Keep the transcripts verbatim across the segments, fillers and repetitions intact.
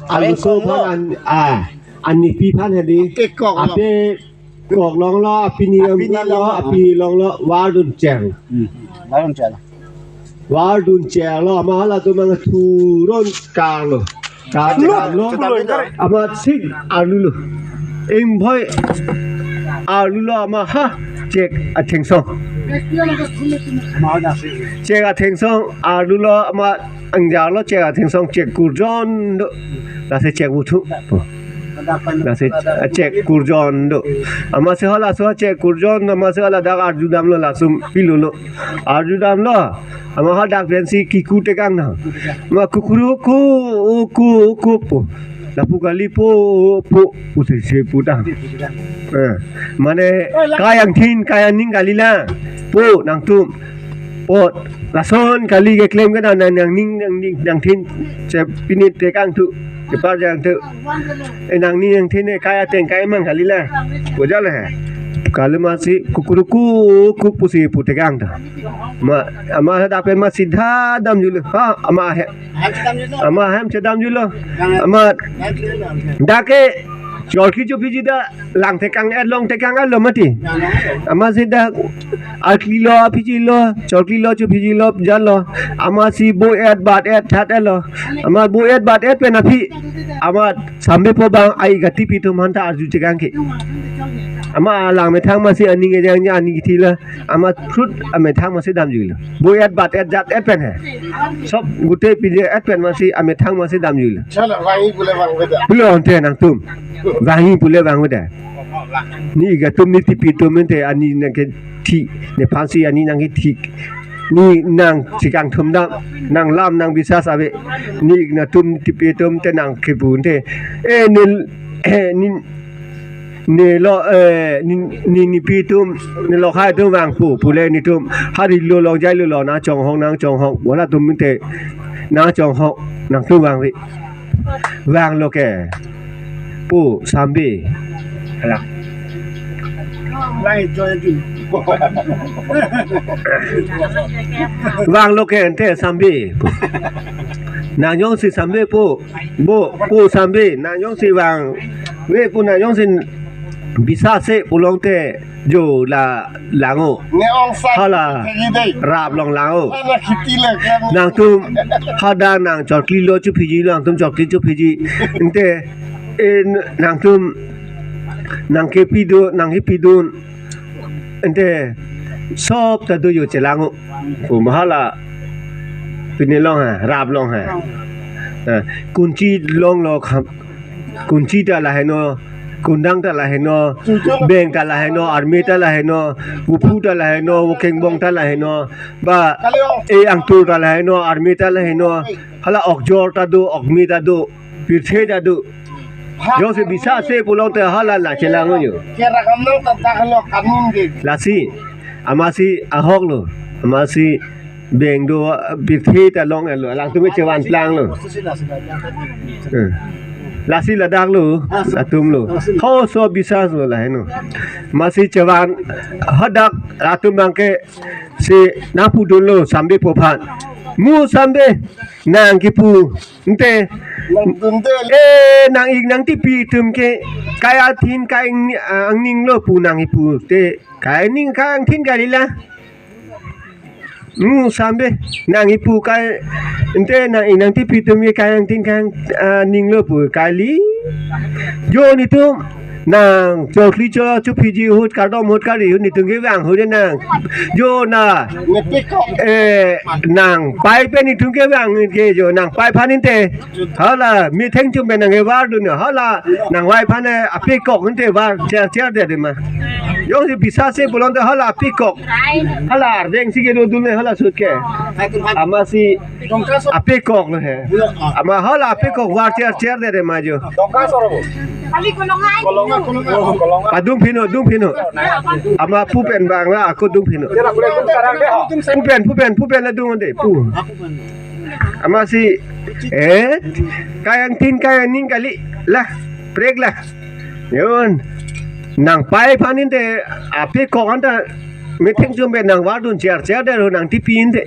Aluso aphan an, a, anipi aphan hedi. Apekok lo. Apekok longlo, apini Apini longlo, longlo. Apini longlo, vardun cheng. Hmm. Vardun cheng. Vardun chenglo, ama halatum mang thuron karlo. Karlo. Lo, lo, lo. Amatsi arlulo. Ingboi arlulo ama ha. Chek athengsong. Chek athengsong arlulo ama angjarlo chek athengsong chek kurjon do. Lasi chek vuthu. Lasi chek kurjon do. Amatsi halaso chek kurjon amatsi hala dak arjudamlo lason pilolo. Arjudamlo. Ama hadak pensi kiku tekang na. Ma kukuru ku ku ku pu. Lapu kali po po pusi si putang. Eh, mane kai angthin kai aning kali la. Po nangtum. Po lason kali keklem ke nang nangning nangning nangthin. Che pini tekang thu. Chepar jang thu. Eh nangning nangthin eh kai ateng kai mang kali la. Ko jale he. Kali amatsi kukuru ku ku pusi pu tekang ta. Ma, ama hadak pen amatsi dha damjulo. Ha, ama he. Ama hem chedamjulo. Ama dak ke chorkli chophiji ta lang tekang et long tekang etlo mati. Amatsi dak arklilo aphijilo, chorklilo chophijilo jalo. Amatsi bo et bat et that etlo. Ama bo et bat et pen aphi. Ama sambe po bang ai gati pitum hanta arju tekang ke. Ama lang methang amatsi aning ejang aning kithila. Ama frut amethang amatsi damjulo. Bo et bat et jat et pen he. Sob gute pide et pen amatsi amethang amatsi damjulo. Chala vangji pule vangveda. Pule ante nangtum. Vangji pule vangveda. Ne igatum ne tipi atum ente ani nangkethi. Nephansi ani nangkethik. Ne nang chikang thum dam. Nang lam nang bisas ave. Ne igatum ne tipi atum te nangkepu ente. Eh ne, eh ne Nelo, eh, ne, ne, nepi atum, ne lokhai atum vangpo, pule netum, hari lo long jai lo lo, nangchonghong, nangchonghong, wala atum minte, nangchonghong, nangtum vangve. Vanglo ke, po, sambe. Hala. Vanglo ke ente sambe. Nang jongsi sambe po. Bo, po sambe, nang jongsi vangve pu nang jongsi bisas se pulote jo la lango. Ne ong sa Hala, thegi dei. Rap long lango. Ana khiti le kan. Nangtum hadak nang chorklilo chophijilo, nangtum chorkli chophiji. Ente, eh, nangtum nangkepidun, nangkepidun. Ente sob ta do jo chelango. Pu ma hala pini long ha, rap long ha. Eh, kunchi longlo kham. Kunchi ta laheno, kundang ta laheno, beng ta laheno, arme ta laheno, uphu ta laheno, vokengbong ta laheno. Ba, eh, angtur ta laheno, arme ta laheno. Hala okjor ta do, okme ta do. Pirthe ta do. Jongsi bisas se pulote hala la chelango jo. Kerakam nang tata kalo kanun de. Lasi, amatsi ahok lo, amatsi beng do, pirthe ta long etlo, alangtum ke chevan planglo. Eh. Lasi ladak lo, atum lo. Ho so bisas lo laheno. Amatsi chevan hadak atum bangke si nangpudunlo sambe po aphan. Mu sambe nangkepu. Ente. Nang tunte. Eh, nang-ik nangtipi atum ke. Kai athin kai angni-, ah, angning lo pu nangkipu. Te, kai ning kai angthin kali la. Mu sambe, nangkipu kai. Ente nang-ik nangtipi atum ke kai angthin kai ang-, ah, ning lo pu kali. Jo netum. Nang chokli cho chophiji ahut kardom ahut kari ahut netum kevang ahut nang. Jo na. Nepikok. Eh, nang pai pen netum kevang ke jo nang pai aphan inte. Hala methang chum pen nang kevardun hala nang vai aphan apikok inte var cher cher det ma. Jongsi bisas se pulote hala apikok. Hala ardeng si kedodun hala sut ke. Amatsi apikok lo he. Amat hala apikok var cher cher det ma jo. Kami kolongai. Kolonga, kolonga, kolonga. Adung phino, dung phino. Amat pu pen bang la, ako dung phino. Pu pen, pu pen, pu pen la dung ante, pu. Amatsi, eh, kai angthin kai angning kali, la, prek la. Yun. Nang pai aphan inte, apikok anta, methang chum pen nang vardun cher cher det nangtipi inte.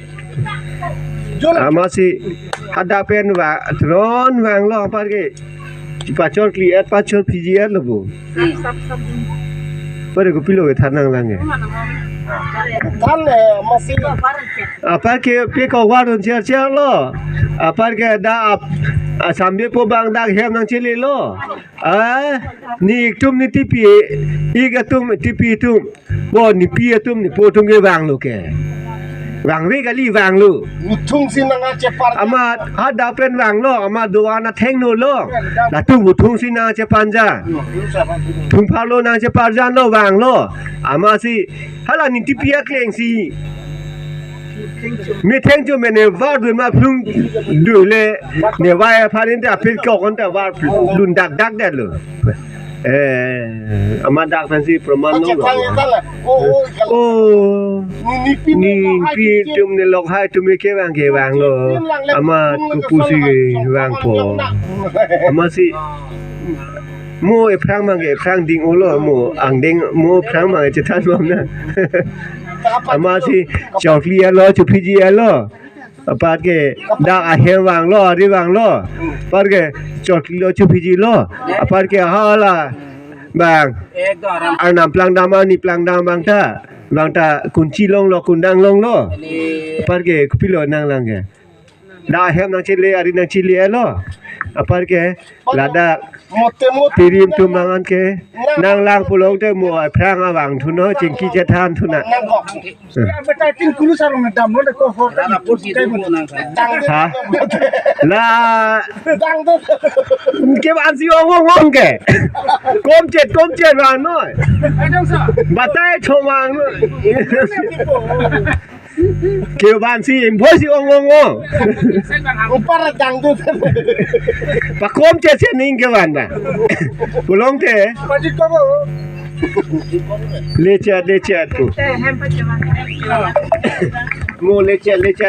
Amatsi hadak pen va tron vanglo apar ke pachor kli-et pachor phiji-et lo bo. Apar ke kopilo kethan nanglang ke. Than, eh, masi. Apar ke pe ko waron cher cher lo. Apar ke dak ap-, asam de po bang dak hem nangchele lo. Ah, ne ik atum ne tipi, ik atum tipi atum. Bo nepi atum nepo atum ke vanglo ke. Vangve kali vanglo. Muthung si nangchepar. Amat hadak pen vanglo, amat doan athengno lo. Latum muthung si nangchepanjan. Thungphar lo nangchepanjan lo vanglo. Amatsi hala ne tipi akleng si. Metheng cho mene var dun ma phlung dule ne vai aphan inte apit ko kon ta var dun dak dak det lo. Eh, amat dak aphansi proman lo. Oh, oh, oh. Nepi atum ne lok hai atum ke vang ke vanglo. Amat kopusi vangpo. Amatsi mo ephrang mang ke ephrang ding-olo mo angdeng mo ephrang mang chethan bom na. Amatsi chokli alo, chophiji alo. Apar ke dak ahem vanglo, ari vanglo. Apar ke chokli lo, chophiji lo. Apar ke hala bang. Arnam plang dam ani plang dam bang ta. Bang ta kunchi longlo, kundang longlo. Apar ke kopilo nanglang ke. Dak ahem nangchele, ari nangchele alo. Apar ke ladak mote mote pirim atum mangan ke nanglang pulote mo aphrang avang thuno, chingki chethan thuno. Nangkok. Betai tin kulu sarong dam lo ko ho. Ha? La. Dang do. Kevansi ong ong ong ke. Komchet komchet vang noi. Batai chong vang noi. Kevansi invoice ong ong ong. Upar dang do. Pakomchet si ning kevan ba. Pulote. Lechet lechet. Mo lechet lechet.